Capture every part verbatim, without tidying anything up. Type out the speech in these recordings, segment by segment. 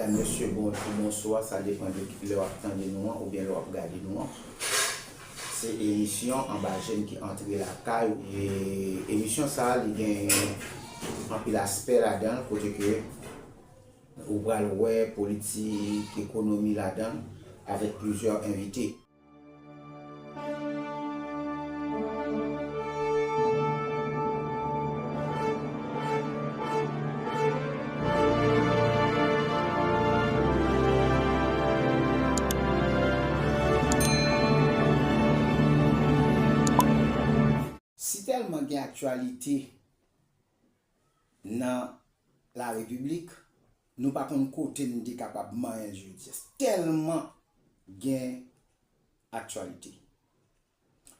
Mesye, bonjou, bonswa, sa depann de lè w ap tande nou an oubyen lè w ap gade nou an. Se emisyon Anba Jèn ki antre lakay ou. E emisyon sa a, li gen anpil aspè ladan l, kote ke ou pral wè politik, ekonomi ladan l, avèk plizyè envite. Si tèlman gen aktyalite nan la repiblik, nou pa konn kote n te kapab manyen l jodi a. Tèlman gen aktyalite.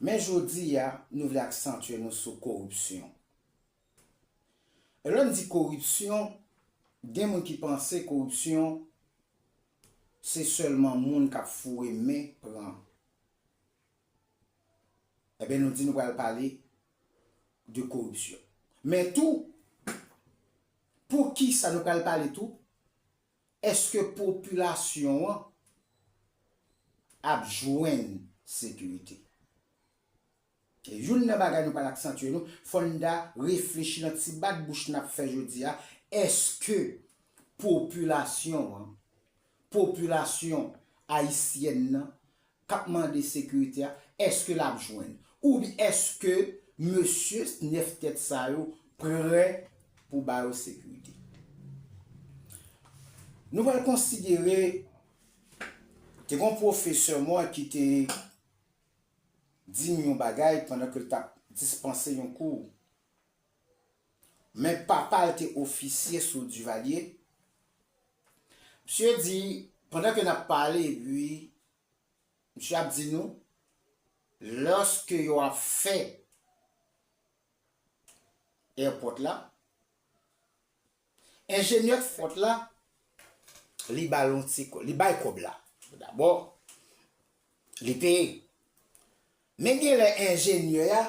Men jodi a, nou vle aksantye nou sou koripsyon. E lè n di koripsyon, gen moun ki panse koripsyon se sèlman moun k ap foure men pran. Ebyen, nou di nou pral pale de koripsyon. Men tou, poukisa nou pral pale tou? Èske popilasyon an ap jwenn sekirite? E youn nan bagay nou pral aksantye nou, fò n ta reflechi nan ti bat bouch n ap fè jodi a. Èske popilasyon an, popilasyon ayisyèn nan, k ap mande sekirite a, èske l ap jwenn? Oubyen èske mesye nèf tèt sa yo prè pou ba yo sekirite? Nou pral konsidere, te gen yon pwofesè mwen ki te di m yon bagay pandan ke l t ap dispanse yon kou. Men papa l te ofisye sou Duvalier. Misye di, pandan ke n ap pale, epi misye ap di nou, lòske yo ap fè èpòt la, enjenyè fòt la, li ba l yon ti kò-, li bay kòb la. Dabò, li peye. Men gen lè enjenyè a,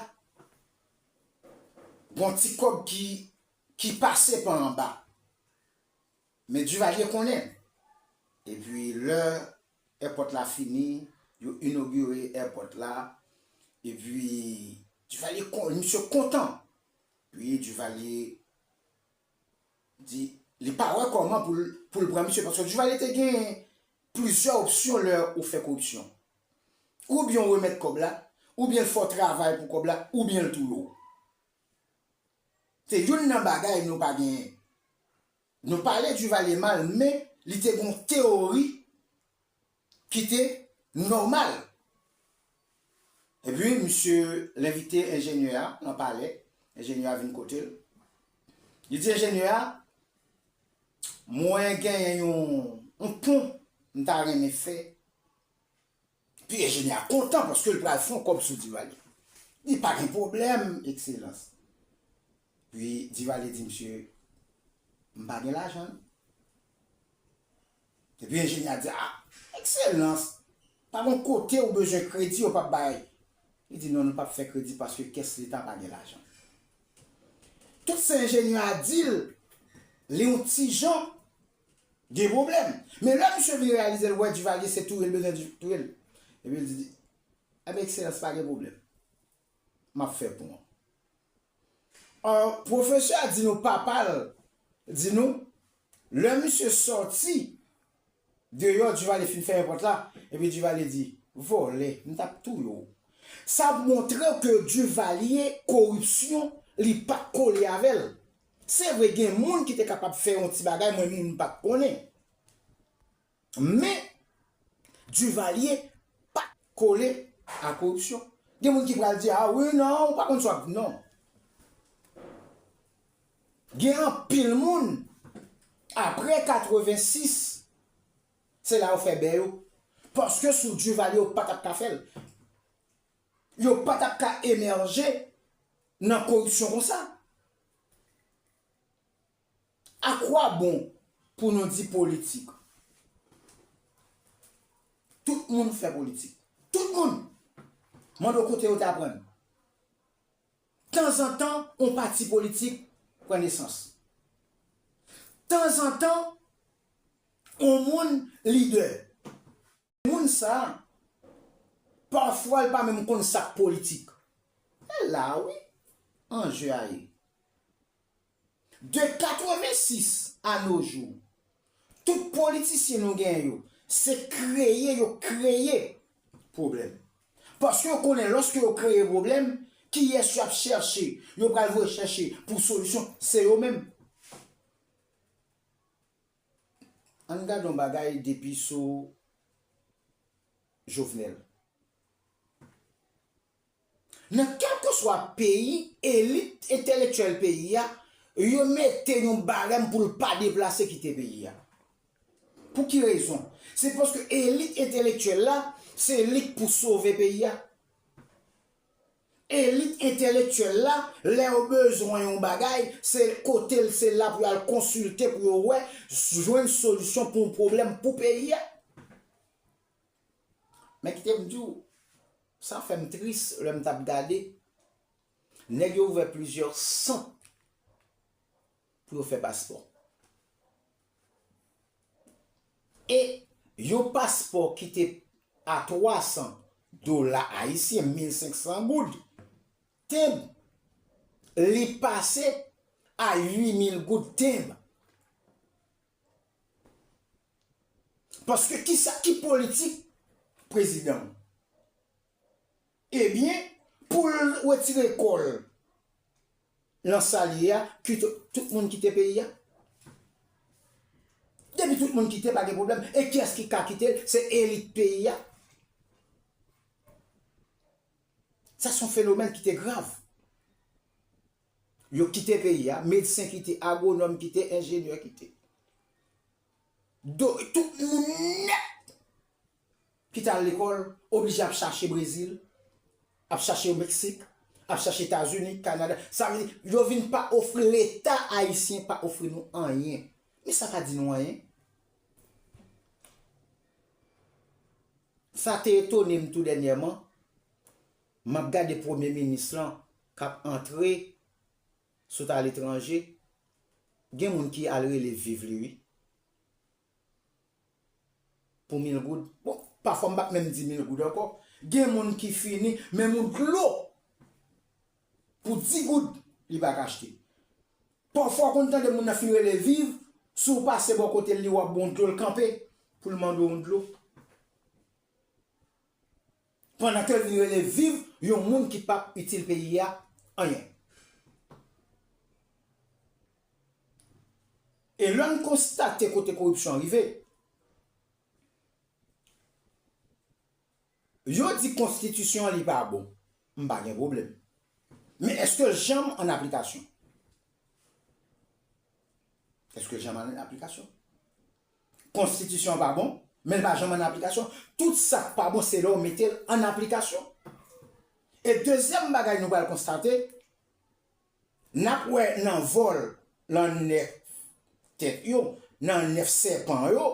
gon ti kòb ki, ki pase pa anba. Men Duvalier konnen. Epi lè èpòt la fini, yo inogire èpòt la. Epi Duvalier kon-, misye kontan. Epi Duvalier di, li pa wè kòman pou l, pou l pran misye. Paske Duvalier te gen plizyè opsyon lè ou fè koripsyon. Oubyen w remèt kòb la, oubyen l fè w travay pou kòb la, oubyen l touye w. Se youn nan bagay nou pa genyen. Nou pale Duvalier mal, men li te gen yon teyori ki te nòmal. Epi, misye, l envite enjenyè a nan palè, enjenyè a vin kote l. Li di enjenyè a, mwen genyen yon, yon pon m ta renmen fè. Epi enjenyè a kontan paske l pral fè yon kòb sou Duvalier. Li pa gen pwoblèm, Ekselans. Epi Duvalier di misye, m pa gen lajan. Epi enjenyè a di, a, Ekselans, pa gon kote ou bezwen kredi, yo p ap bay. Li di, non, nou p ap fè kredi paske kès leta pa gen lajan. Tout sa enjenyè a di l, li yon ti jan gen pwoblèm. Men lè misye vin reyalize l wè Duvalier se touye l bezwen di-, touye l. Epi l di, enben, Ekselans, pa gen pwoblèm. M ap fè pon an. An, pwofesè a di nou, papa l di nou, lè misye sòti deyò, Duvalier fin fèmen pòt la, epi Duvalier di, vòlè, m t ap touye w. Sa montre w ke Duvalier, koripsyon, li pa t kole avè l. Se vre, gen moun ki te kapab fè yon ti bagay, mwen menm, m pa t konnen. Men, Duvalier pa t kole a koripsyon. Gen moun ki pral di, a wi, non, ou pa konn sa w ap di, non. Gen anpil moun, apre katrevensis, se la yo fè bè yo. Paske sou Duvalier, yo pa t ap ka fè l. Yo pa t ap ka emèje nan koripsyon konsa. A kwa bon pou nou di politik? Tout moun fè politik. Tout moun! Mande w kote yo te aprann. Tanzantan, yon pati politik pran nesans. Tanzantan, yon moun lidè. Moun sa, pafwa l pa menm konn sa k politik. E la wi, anje a ye. De katrevensis a no jou, tout politisyen nou genyen yo, se kreye yo kreye pwoblèm. Paske yo konnen lòske yo kreye pwoblèm, kiyès y ap chèche, yo pral voye chèche pou solisyon, se yo menm. Ann gade yon bagay depi sou Jovenel. Nan kèlkeswa peyi, elit entelektyèl peyi a, yo mete yon barèm pou l pa deplase kite peyi a. Pou ki rezon? Se paske elit entelektyèl la, se li k pou sove peyi a. Elit entelektyèl la, lè yo bezwen yon bagay, se kote l, se la pou y al konsilte, pou yo wè, jwenn solisyon pou yon pwoblèm pou peyi a. Men kite m di w, sa fè m tris lè m t ap gade. Nèg yo ouvè plizyè sant pou yo fè paspò. E yon paspò ki te a twa san dola ayisyen, mil senk san goud, tenb, li pase a uit mil goud, tenb. Paske kisa ki politik prezidan? Ebyen, pou l retire kò l nan sa l ye a, kite tout moun kite peyi a. Depi tout moun kite, pa gen pwoblèm. E kiyès ki ka kite l? Se elit peyi a. Sa se yon fenomèn ki te grav. Yo kite peyi a, medsen kite, agwonòm kite, enjenyè kite. Do, tout moun nèt ki t al lekòl, oblije ap chache Brezil, ap chache Meksik, ap chache Etazini, Kanada. Sa vle di, yo vin pa ofri, Leta ayisyen pa ofri nou anyen. Men sa pa di nou anyen. Sa te etone m tou dènyèman. M ap gade premye minis lan k ap antre sot aletranje. Gen moun ki al rele viv li, wi. Pou mil goud. Bon, pafwa m p ap menm di mil goud ankò. Gen moun ki fini, menm yon dlo pou dis goud, li pa ka achte. Pafwa w konn tande moun nan fin rele viv, si w pase bò kote l, li w ap ba w yon dlo, l kanpe pou l mande w yon dlo. Pandan ke l vin rele viv yon moun ki p ap itil peyi a anyen. E lè n konstate kote koripsyon an rive, yo di konstitisyon an li pa bon. M pa gen pwoblèm. Men èske l janm an aplikasyon? Èske l janm an aplikasyon? Konstitisyon an pa bon, men l pa janm an aplikasyon. Tout sa k pa bon, se lè w mete l an aplikasyon. E dezyèm bagay nou pral konstate, n ap wè nan vòl, nan nèf tèt yo, nan nèf sèpan yo,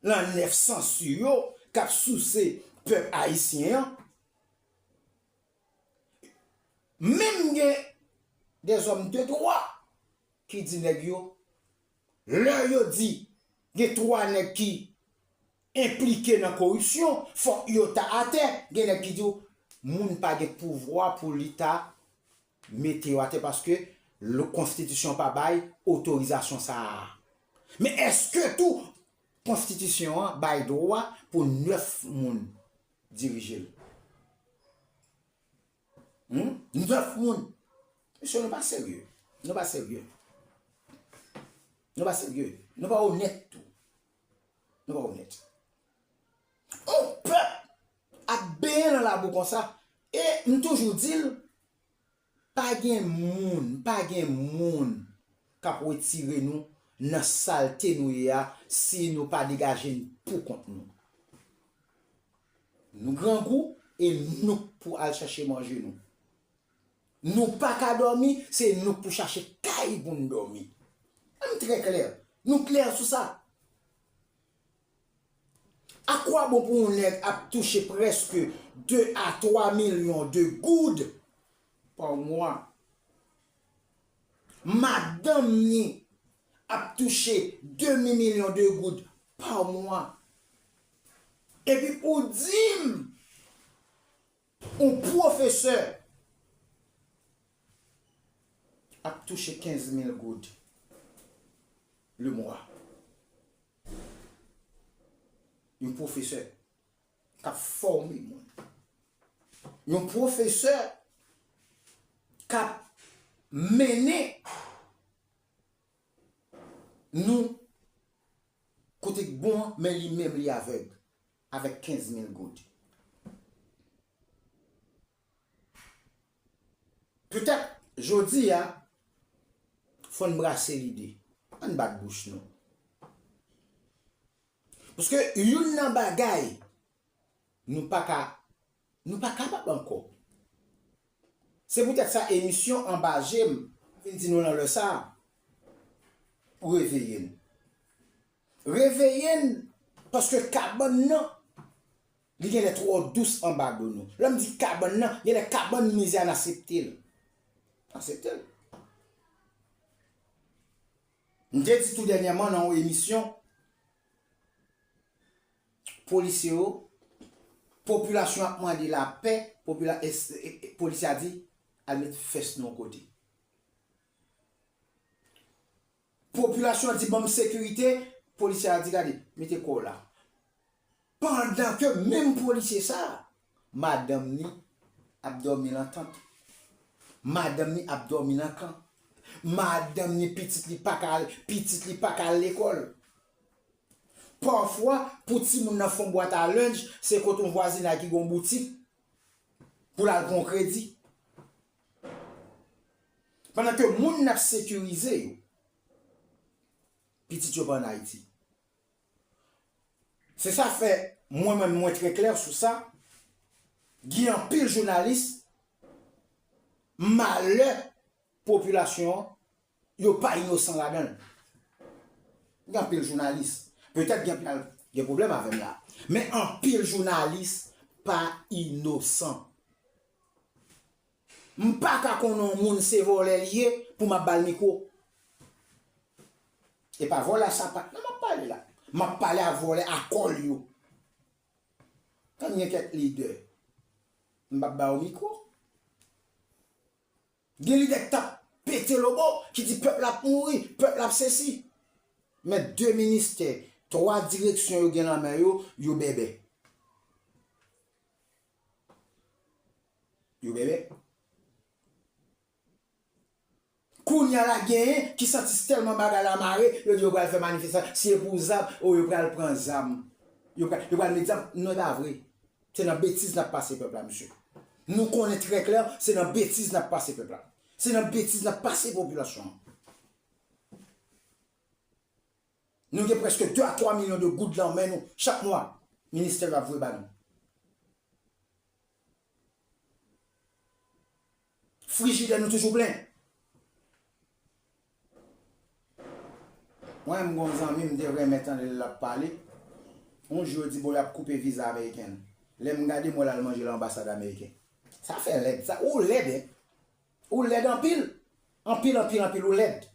nan nèf sansi yo k ap souse pèp ayisyen an. Menm gen dèzòm de dwa ki di nèg yo, lè yo di gen twa nèg ki enplike nan koripsyon, fòk yo ta atè. Gen nèg ki di w, moun pa gen pouvwa pou li ta mete yo atè paske konstitisyon pa bay otorizasyon sa a. Men èske tou konstitisyon an bay dwa pou nèf moun dirije l? Hmm? Nèf moun. Mesye, nou pa serye. Nou pa serye. Nou pa serye. Nou pa onèt tou. Nou pa onèt. On pèp ap benyen nan labou konsa. E m toujou di l, pa gen moun, pa gen moun k ap retire nou nan salte nou ye a si nou pa degaje n pou kont nou. Nou grangou e nou k pou al chache manje nou. Nou pa ka dòmi, se nou k pou chache kay pou n dòmi. Ann trè klè. Nou klè sou sa. A kwa bon pou yon nèg ap touche prèske de a twa milyon de goud pa mwa? Madanm ni ap touche demi milyon de goud pa mwa. Epi ou di m yon pwofesè ap touche kenz mil goud le mwa. Yon pwofesè k ap fòme moun. Yon pwofesè k ap mennen nou kote k bon an, men li menm li avèg avèk kenz mil goud. Petèt, jodi a, fò n brase lide. Ann bat bouch nou. Paske youn nan bagay nou pa ka, nou pa kapab ankò. Se poutèt sa emisyon Anba Je m vin di nou nan lè sa a, reveye n. Reveye n, paske kabann nan, li genlè twò dous anba do nou. Lè m di kabann nan, genlè kabann mizè a n aksepte l. N aksepte l. M te di tou dènyèman nan yon emisyon, polisye yo, popilasyon ap mande lapè, popila-, es-, e, e, polisye a di, al met fès nou yon kote. Popilasyon an di, ban m sekirite, polisye a di, gade, mete kò w la. Pandan ke menm polisye sa a, madanm ni ap dòmi nan tant. Madanm ni ap dòmi nan kan. Madanm ni pitit li pa ka al, pitit li pa ka al lekòl. Pafwa, pou timoun nan fè yon bwat a lunch, se kote yon vwazinay ki gen yon boutik pou l al pran yon kredi. Pandan ke moun n ap sekirize yo, pitit yo pa ann Ayiti. Se sa fè mwen menm mwen trè klè sou sa. Gen anpil jounalis, malè popilasyon an, yo pa inosan ladan l. Gen anpil jounalis. Petèt gen, gen pwoblèm avè m la. Men anpil jounalis pa inosan. M pa ka konnen yon moun se vòlè li ye pou m ap ba l mikwo. E pa vòlè a sapat non m ap pale la. M ap pale a vòlè a kòl yo. Tann gen kèk lidè, m p ap ba yo mikwo. Gen lidè k t ap pete lobo, ki di pèp la ap mouri, pèp la ap sesi. Men de ministè, twa direksyon yo gen nan men yo, yo bèbè. Yo bèbè. Kounye a la genyen ki santi tèlman bagay la mare, yo di yo pral fè manifestasyon, si e pou zam, o yo pral pran zam. Yo pral, yo pral met zam. Non, e pa vre. Se nan betiz n ap pase pèp la, mesye. Nou konnen trè klè, se nan betiz n ap pase pèp la. Se nan betiz n ap pase popilasyon an. Nou gen prèske de a twa milyon de goud lan men nou chak mwa. Ministè yo ap voye ba nou. Frijidè nou toujou plen. Mwen, m gon zanmi m te renmen tande l ap pale. Yon jou, yo di, bon, y ap koupe viza ameriken l. Lè m gade, m wè l al manje nan anbasad ameriken. Sa fè lèd, sa. Ou lèd, en. Ou lèd anpil. Anpil, anpil, anpil, ou lèd.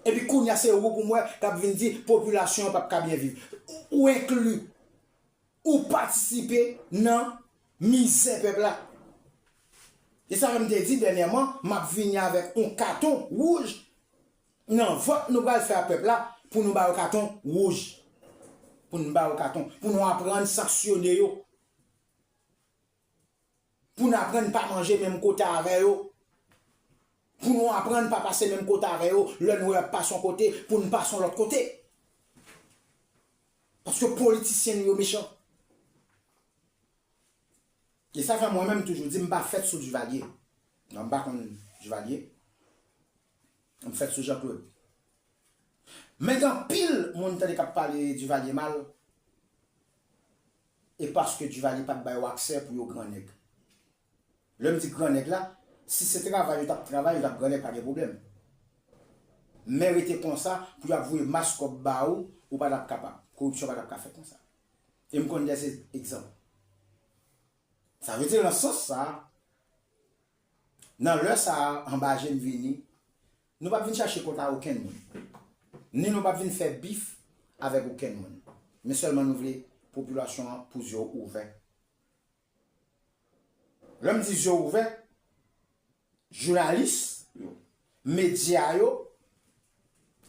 Epi kounye a, se ou pou m wè k ap vin di popilasyon an p ap ka byen viv. Ou, ou enkli. Ou patisipe nan mizè pèp la. E sa fè m te di dènyèman, m ap vini avèk yon katon wouj nan vòt nou pral fè a pèp la pou nou ba yo katon wouj. Pou nou ba yo katon. Pou nou aprann sanksyone yo. Pou n aprann pa manje menm kote avè yo. Pou nou aprann pa pase menm kote avè yo. Lè nou wè y ap pase yon kote, pou n pase yon lòt kote. Paske politisyen nou yo mechan. E sa fè mwen menm toujou di m pa fèt sou Duvalier. Non, m pa konn Duvalier. M fèt sou Jean Claude. Men gen anpil moun tande k ap pale Duvalier mal. E paske Duvalier pa t ba yo aksè pou yo grannèg. Lè m di grannèg la, si se travay yo t ap travay, yo t ap grannèg, pa gen pwoblèm. Men rete konsa, pou y ap voye mas kòb ba ou, ou pa t ap kapab. Koripsyon pa t ap ka fèt konsa. E m konn de egzanp. Sa vle di, nan sans sa a, nan lè sa a, anba je m vini, nou p ap vin chache kont a okenn moun. Ni nou p ap vin fè bif avèk okenn moun. Men sèlman nou vle popilasyon an pou zye w ouvè. Lè m di zye w ouvè, jounalis yo, medya yo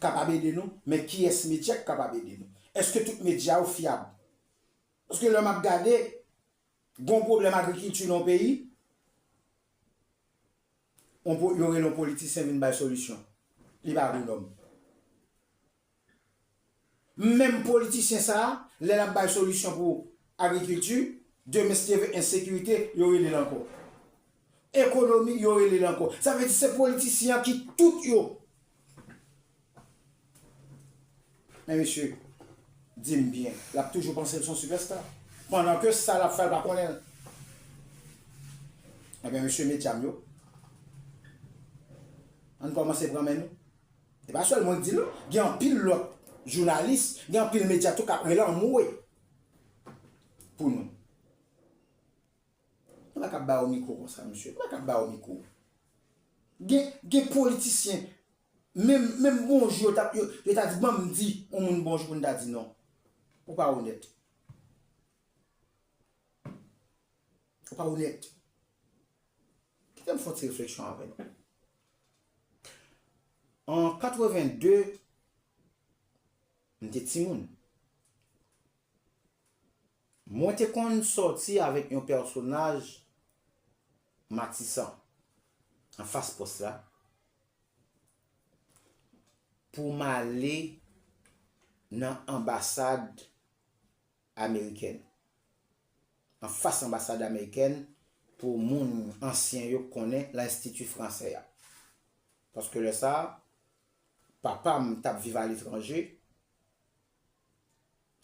kapab ede nou, men kiyès medya k kapab ede nou? Èske tout medya yo fyab? Paske lè m ap gade, gon pwoblèm agrikilti nan yon peyi, on po-, yo rele yon politisyen vin bay solisyon. Li pa agwonòm. Menm politisyen sa a, lè l ap bay solisyon pou agrikilti, demen si Dye vle ensekirite, yo rele l ankò. Ekonomi, yo rele l ankò. Sa vle di se politisyen an ki tout yo. Men mesye, di m byen, l ap toujou panse l se yon sipèsta. Pandan ke sa l ap fè, l pa konnen l. Ebyen, mesye medya m yo, ann kòmanse pran men nou. E pa sèl mwen k di l, non. Gen anpil lòt jounalis, gen anpil medya tou k ap rele anmwe pou nou. Nou pa ka ba yo mikwo konsa, mesye. Nou pa ka ba yo mikwo. Gen, gen politisyen, menm, menm bonjou, yo ta, yo, yo ta di, "Ban m di yon moun bonjou," pou n ta di, "Non. Ou pa onèt. Ou pa onèt." Kite m fè yon ti refleksyon avè nou. An katreven de, m te timoun. Mwen te konn sòti avèk yon pèsonaj Matisan, anfas pòs la, pou m ale nan anbasad amerikèn. Anfas anbasad amerikèn, pou moun ansyen yo konnen, nan Enstiti Fransè a. Paske lè sa a, papa m t ap viv aletranje,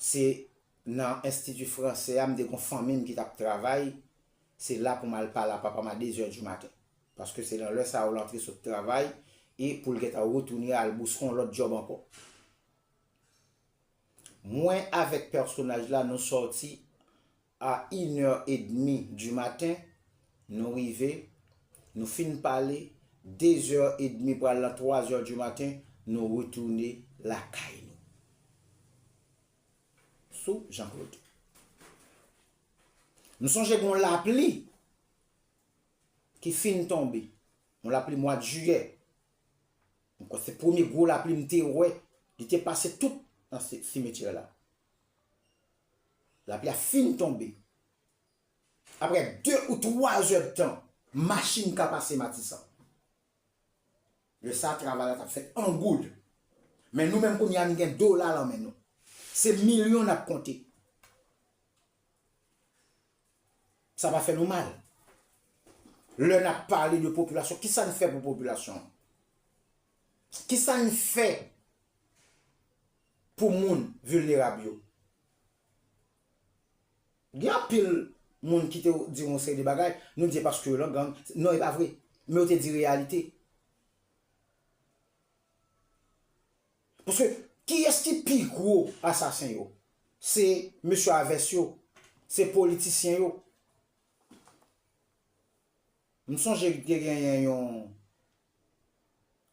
se nan Enstiti Fransè a, m te gon fanmi m ki t ap travay, se la pou m al pale a papa m a de zè di maten. Paske se nan lè sa a yo l antre sot travay, e pou l gentan retounen al bouske yon lòt djòb ankò. Mwen avèk pèsonaj la, nou sòti a inè edmi di maten, nou rive, nou fin pale, de zè edmi pral nan twa zè di maten, nou retounen lakay nou. Sou Jean Claude. M sonje gon lapli ki fin tonbe, yon lapli mwa jiyè. M kwè se premye gwo lapli m te wè, li te pase tout nan si-, simetyè la. Lapli a fin tonbe. Apre de ou twa zè d tan, machin ka pase Matisan. Lè sa a, travay la t ap fèt an goud. Men nou menm kounye a, nou gen dola lan men nou. Se milyon n ap konte. Sa pa fè nou mal. Lè n ap pale de popilasyon, kisa n fè pou popilasyon an? Kisa n fè pou moun vilnerab yo? Gen anpil moun ki te di yon seri de bagay, nou di e paske yo nan gang. Non, e pa vre. Men yo te di reyalite. Paske kiyès ki pi gwo asasen yo? Se mesye a vès yo, se politisyen yo. M sonje te genyen yon,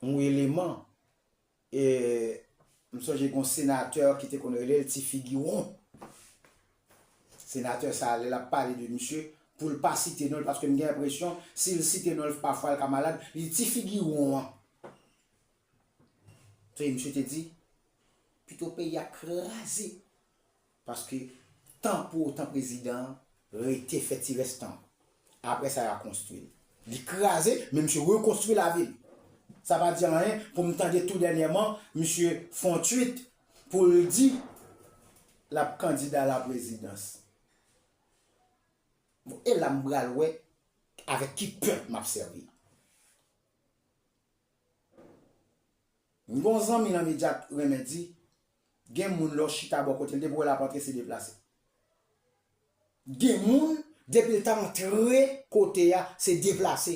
yon eleman, e m sonje gen yon senatè ki te konn rele l Ti Figi Won. Senatè sa a, lè l ap pale de misye, pou l pa site non l, paske m gen enpresyon, si l site non l, pafwa l ka malad, li di Ti Figi Won an. Se misye te di, pito peyi a kraze. Paske tan pou otan prezidan an rete fè ti rès tan. Apre sa, y a konstwi l. Li kraze, men misye rekonstwi lavil. Sa pa di anyen pou m tande tou dènyèman, misye fè yon tweet pou l di l ap kandida laprezidans. Bon, e la m pral wè avèk ki pèp m ap sèvi. M gen yon zanmi nan medya k renmen di, gen moun lè w chita bò kote l, depi w wè l ap antre, se deplase. Gen moun, depi l ta antre kote a, se deplase.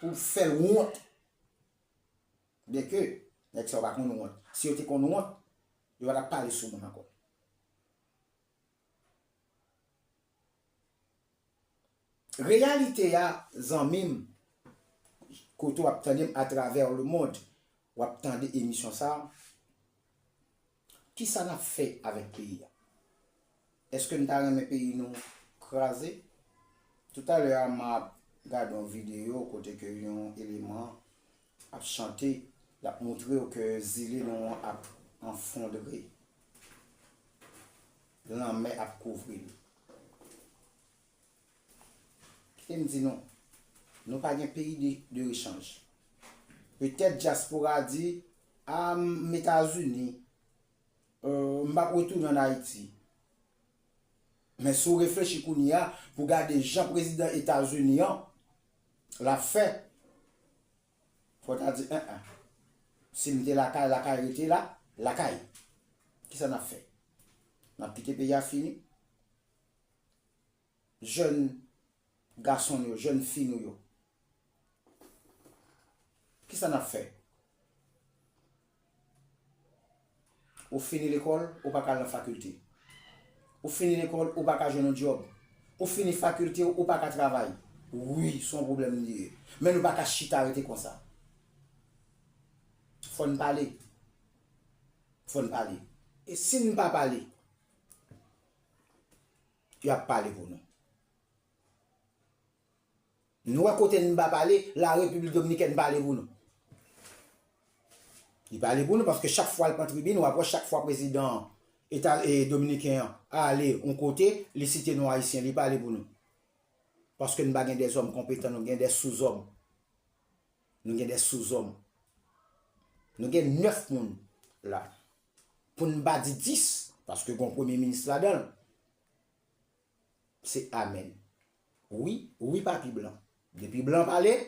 Pou fè l wont. Byenke, nèg sa yo pa konn wont. Si yo te konn wont, yo pa t ap pale sou moun ankò. Reyalite a, zanmi m, kote w ap tande m atravè lemonn, w ap tande emisyon sa a, Kisa n ap fè avèk peyi a? Èske n ta renmen peyi nou kraze? Toutalè a, m ap gade yon videyo kote ke yon eleman ap chante, l ap montre w ke zile nou an ap anfondre. Lanmè ap kouvri l. Kite m di nou, nou pa gen peyi de, de rechanj. Petèt dyaspora di, a, m Etazini, euh, m p ap retounen ann Ayiti. Men si w reflechi kounye a, pou gade jan prezidan Etazini an, l ap fè, fò w ta di, en, en. Si m te lakay, lakay rete la, lakay. Kisa n ap fè? N ap kite peyi a fini? Jèn gason nou yo, jèn fi nou yo. Kisa n ap fè? Ou fini lekòl, ou pa ka al nan fakilte. Ou fini lekòl, ou pa ka jwenn yon djòb. Ou fini fakilte, ou pa ka travay. Wi, se yon pwoblèm li ye. Men nou pa ka chita rete konsa. Fò n pale. Fò n pale. E si n pa pale, y ap pale pou nou. Nou wè kote n pa pale, la Repiblik Dominikèn pale pou nou. Li pale pou nou paske chak fwa l pran tribin, w ap wè chak fwa prezidan eta, e, dominiken an ale yon kote, li site non ayisyen, li pale pou nou. Paske n pa gen dèzòm konpetan, nou gen dè souzòm. Nou gen dè souzòm. Nou gen nèf moun la. Pou n pa di dis, paske gen yon premye minis ladan l. Se amèn. Wi, wi pa pi blan. Depi blan pale,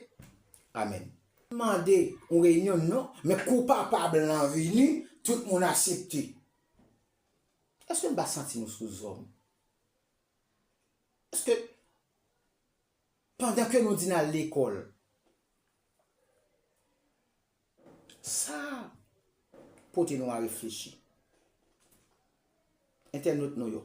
amèn. Mande yon reyinyon, non, men kou papa blan vini, tout moun aksepte. Èske n pa santi nou souzòm? Èske pandan ke nou di n al lekòl, sa pote nou a reflechi. Entènot nou yo.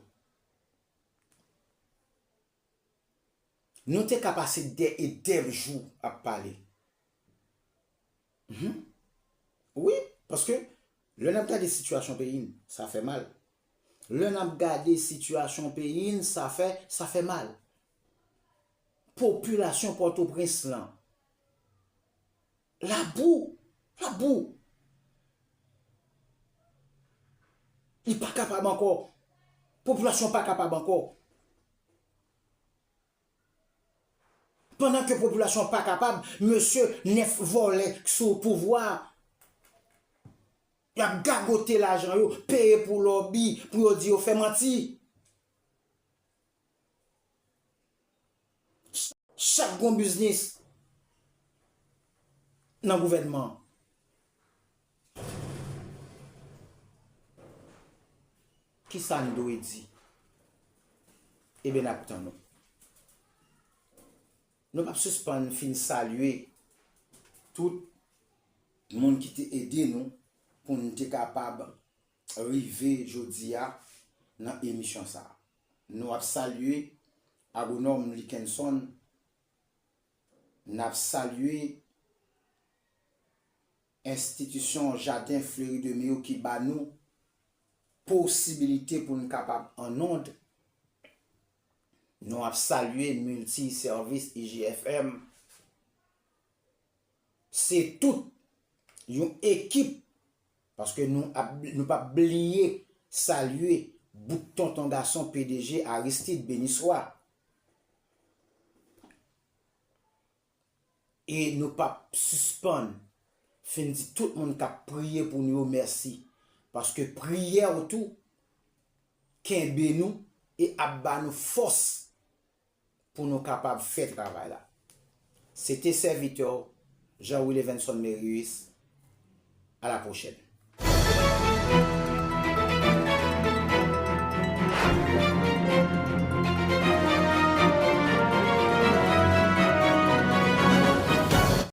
Nou te ka pase dè e dè jou ap pale. Mhm. Wi, paske lè n ap gade sitiyasyon peyi n, sa fè mal. Lè n ap gade sitiyasyon peyi n, sa fè, sa fè mal. Popilasyon Pòtoprens lan, labou, labou. Li pa kapab ankò. Popilasyon pa kapab ankò. Pandan ke popilasyon pa kapab, mesye nèf vòlè k sou pouvwa a, y ap gagote lajan yo, peye pou lòbi, pou yo di yo fè manti. Chak gon biznis nan gouvènman an. Kisa n dwe di? Ebyen, n ap tann nou. Nou p ap sispann fin salye tout moun ki te ede nou pou n te kapab rive jodi a nan emisyon sa a. Nou ap salye Agwonòm Likenson, n ap salye enstitisyon Jaden Fleri de Miyo ki ba nou posibilite pou n kapab an nond. Nou ap salye Multi Service I G F M. Se tout yon ekip, paske nou ap, nou p ap bliye salye bout tonton gason P D G Aristide Beniswa. E nou p ap sispann fin di tout moun k ap priye pou nou yo mèsi. Paske priyè w tou kenbe nou e ap ba nou fòs pou nou kapab fè travay la. Se te sèvitè w, Jean Willy Venson Merius. À la prochaine.